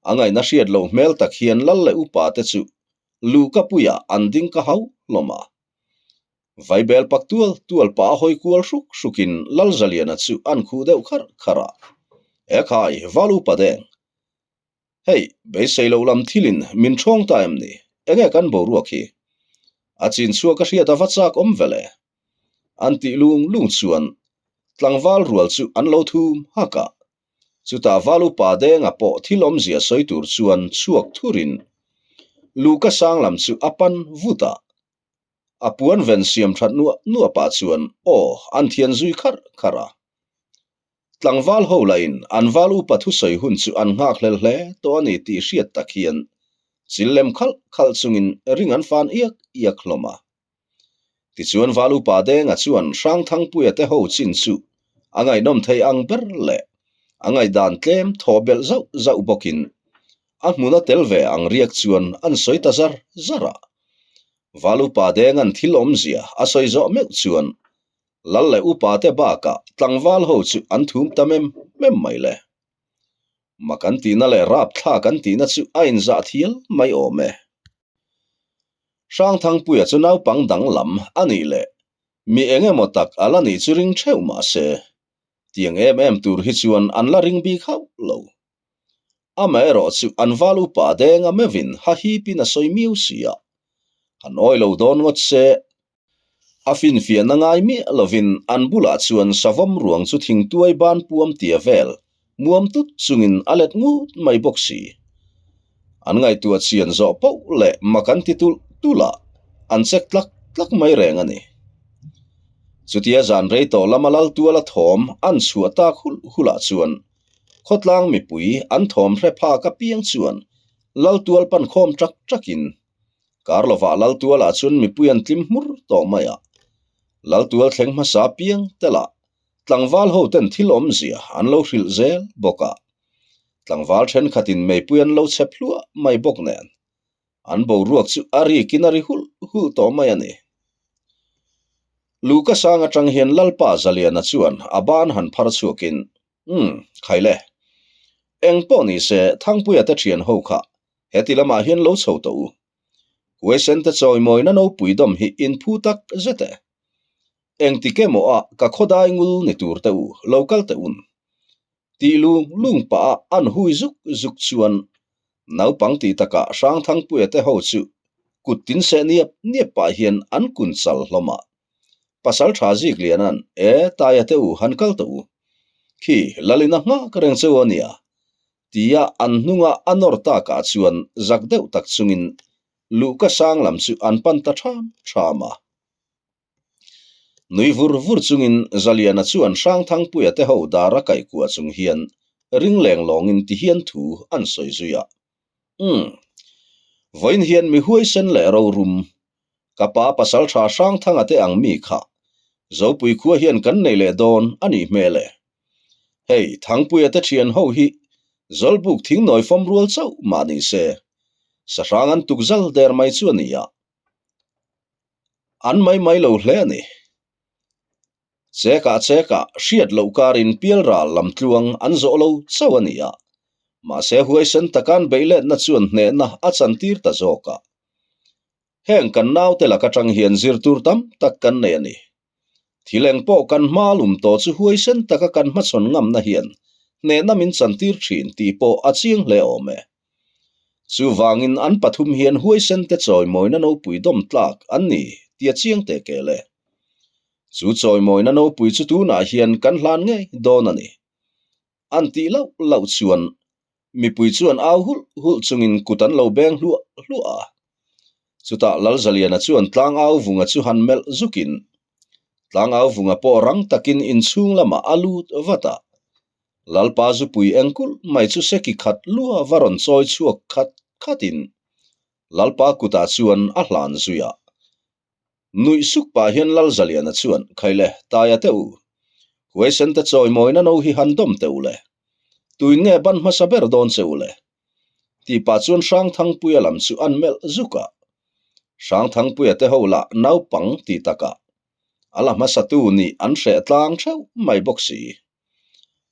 a ngaihna hriat loh hmel tak hian lal leh upa te chu luhka puiah an ding ka hau hlawm a. Vaibel pak tual tual pah a hawi kual hruk hrukin Lalzaliana chu an khuh deuh kharh kharh a. E khai, val upa deng. Hei, beisei loh lam thilin min ṭhawng ta em ni? Enge kan boruak hi? A chin chhuak a hriat a va chak awm ve le. An tih lung lung chuan tlangval rual chu an lo thum hak a. Chutah val upa denga pawh thil awmzia sawi tur chuan chhuak thurin Luka sang lam chu a pan vut a. A puan ven siam that nuah nuah pah chuan aw an thian zui kharh kharh a. Tlangval ho lahin an val upa thusawi hun chu an nghak hlel hle tawh a ni tih hriat tak hian chil lem khalh khalh chungin ring an fan iak iak hlawm a. Tichuan val upa Denga chuan Hrangthangpuia te ho chin chu a ngaihnawm thei ang ber leh a ngaihdan tlem thaw belh zauh zauh bawkin a hmuna tel ve ang riak chuan an sawi ta zar zar a. Val upa Denga'n thil awmzia a sawi zawh meuh chuan Lal leh upa te bakah tlangval ho chu an thum ta mem mem mai le. Mak an tihna leh rapthlak an tihna chu a inzah thial mai awm e. Hrangthangpuia chu naupang danglam a nih leh mi eng emaw tak a la nih chu ring theuh mah se, tiang em em tur hi chuan an la ring bik hauh lo. Amaherawh chu an val upa denga meuhin hahipin a sawi miau si a, han awi lo dawn ngawt se, A finfiahna ngai miah lovin an bulah chuan savawm ruang chu thingtuai ban puam tia vel muam tut chungin a let ngut mai bawk si. An ngaihtuah chian zawh poh leh mak an ti tulh tulh a, an chek tlak tlak mai reng a ni. Chutia zan rei tawh lama lal tuala thawm an chhuah tak hulh hulh ah chuan. Khawtlang mipui an thawm hre phak apiang chuan Laltual pan khawm ṭak ṭakin kar lovah Laltualah chuan mipui an tlim hmur tawh mai a. Laltual thleng hmasa apiang telah tlangval hoten thil awmzia an lo hrilh zel bawk a. Tlangval thenkhatin meipui an lo chhep hluah mai bawk nen an boruak chu a rikin a ri hulh hulh tawh mai a ni. Luka sang atang hian Lalpa Zaliana chuan a ban han phar chhuakin, Umm, khai le. Eng pawh ni se Thangpuia te thian ho kha heti lamah hian lo chho tawh u. Huaisen te chawimawina nopui dawm hi in phu tak zet e. Engti ke maw a ka khawdai ngul ni tur te u lo kal teh un. Tih lung lung pah a an hui zuk zuk chuan naupang tih takah Hrangthangpuia te ho chu kut tin seh niap niap pah hian an kun chal hlawm a. Pasal tha zik lian an e Taia te u han kal tawh u. Khi Lalina nghak reng cheu a nia tia an hnunga a nawr takah chuan zak deuh tak chungin luhka sang lam chu an pan ta ṭham ṭham a. Nui vur vur chungin Zaliana chuan Hrangthangpuia te ho dar a kaih kuah chung hian ring leng lawngin ti hian thu an sawi zui a. Umm. Vawiin hian mi huaisen leh rorum, ka pa pasal tha Hrangthanga te ang mi kha Zopui khua hian kan nei leh dawn a nih hmel e. Hei, Thangpuia te thian ho hi Zawlbuk thingnawi fawm rual chauh mah ni se, sahrang an tuk zal der mai chu a ni a. An mai mai lo hle a ni. Chekah chekah hriat loh karin pialral lam tluang an zawh lo chauh a ni a, mahse huaisen takan beihletna chuan hnehna a chantir ta zawk a. Heng kan naute lak atang hian zir tur tam tak kan nei a ni. Thil eng pawh kan hma lum tawh chu huaisen taka kan hmachhawn ngamna hian hnehna min chantir thin tih pawh a chiang hle awm e. Chuvangin an pathum hian huaisen te chawimawina nopui dawm tlak an ni tia chiang teh kel e. Chu chawimawina nopui chu tunah hian kan hlan ngei dawn a ni. An tih loh loh chuan mipui chuan au hulh hulh chungin kut an lo beng hluah hluah a. Chutah Lalzaliana chuan Tlangau Vunga chu han melh zukin Tlangau Vunga pawh rang takin inchhung lamah a lut vat a. Lalpa zupui engkulh mai chu seki khat lua va rawn chawi chhuak khat khatin Lalpa kutah chuan a hlan zui a. Nuih suk pah hian Lalzaliana chuan, Khaile, Taia teh u. Huaisen te chawimawina no hi han dawm teh u le. Tuin nge ban hmasa ber dawn che u le? Tih pah chuan Hrangthangpuia lam chu an melh zuk a. Hrangthangpuia te ho lah naupang ti takah a la hmasatu nih an hreh tlang theuh mai bawk si.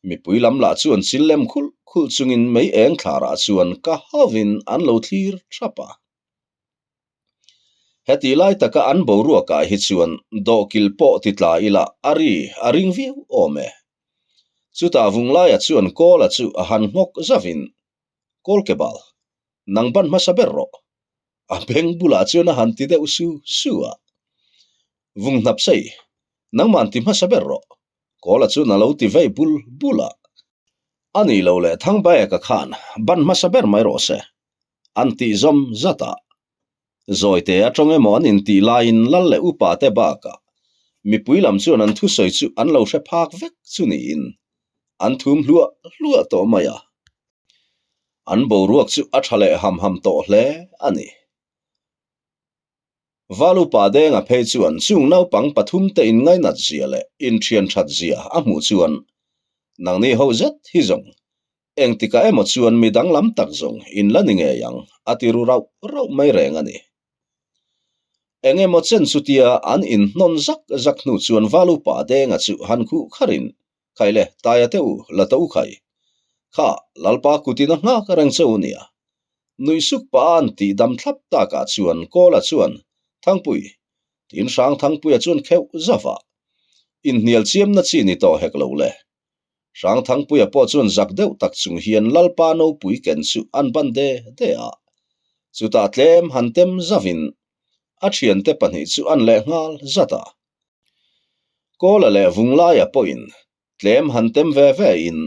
Mipui lam lah chuan chil lem khulh khulh chungin mei eng thlarah chuan ka hovin an lo thlir thap a. Heti lai taka an boruakah hi chuan dawhkil pawh ti tla ila a ri a ring viau awm e. Chutah Vunglaia chuan Kawla chu a han nghawk zavin, Kawlkebal, nang ban hmasa ber rawh. A beng bulah chuan a han ti deuh su su a. Vunghnap sei, nangman ti hmasa ber rawh. Kawla chuan a lo ti vei bul bul a. A nih lo leh Thangbaeka khan ban hmasa ber mai rawh se, an tih zawm zat a. Zawite atang emaw an intih laiin lal leh upa te bakah mipui lam chuan an thusawi chu an lo hre phak vek chu niin an thum hluah hluah tawh mai a. An boruak chu a tha leh ham ham tawh hle a ni. Val upa Denga phei chuan chung naupang pathum te inngainat zia leh inthian that zia a hmuh chuan nangni ho zet hi zawng Engtikah emaw chuan mi danglam tak zawng in la ni ngei ang, a ti ru rauh rauh mai reng a ni. Eng emaw chen chutia an inhnawn zak zak hnu chuan Valu pa Denga chu han khuh kharin, Khai le, Taia te u, la ta u khai. Kha, Lalpa kutin a nghak reng che u nia. Nuih suk pah a an tih dam thlap takah chuan Kawla chuan, Thangpui, tiin Hrangthangpuia chuan kheuh zauh a. Inhnial chiamna chi ni tawh hek lo le. Hrangthangpuia pawh chuan zak deuh tak chung hian Lalpa nopui ken chu an ban de de a. Chutah tlem han tem zauhin a thiante pahnih chu an leh nghal zat a. Kawla leh Vunglaia pawhin tlem han tem ve ve in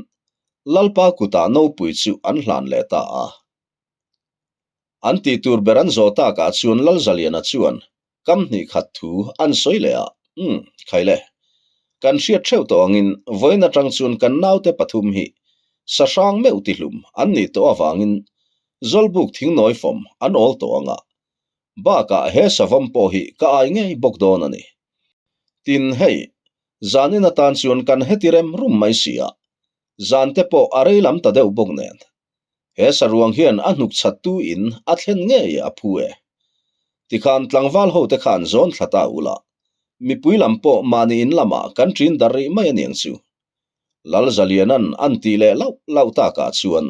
Lalpa kutah nopui chu an hlan leh ta a. An tih tur ber an zawh takah chuan Lalzaliana chuan kam hnih khat thu an sawi leh a, Umm, khai le. Kan hriat theuh tawh angin vawiin atang chuan kan naute pathum hi Sa hrang meuh tihlum an nih tawh avangin Zawlbuk thingnawi fawm an awl tawh ang a, bakah he savawm pawh hi ka ai ngei bawk dawn a ni. Tin, hei, zanin atan chuan kan heti rem rum mai si a, zan te pawh a rei lam ta deuh bawk nen. He saruang hian a hnuk chhattu in a thlen ngei a phu e. Tikhan tlangval ho te khan zawn thla ta ula, mipui lam pawh mahni in lamah kan ṭin dar rih mai aniang chu. Lalzalianan an tih leh lauh lauh takah chuan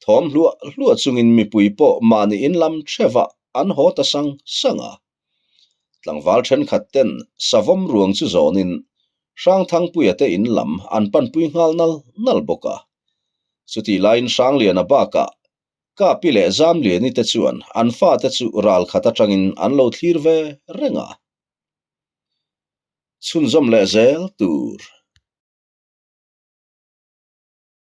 thawm hluah hluah chungin mipui pawh mahni in lam hrevah an haw ta sang sang a. Tlangval thenkhat ten savawm ruang chu zawnin Hrangthangpuia te in lam an panpui nghal nal nal bawk a. Chutih laiin Hrangliana bakah Kapi leh Zamliani te chuan an fate chu ral khat atangin an lo thlir ve reng a. Chhunzawm leh zel tur.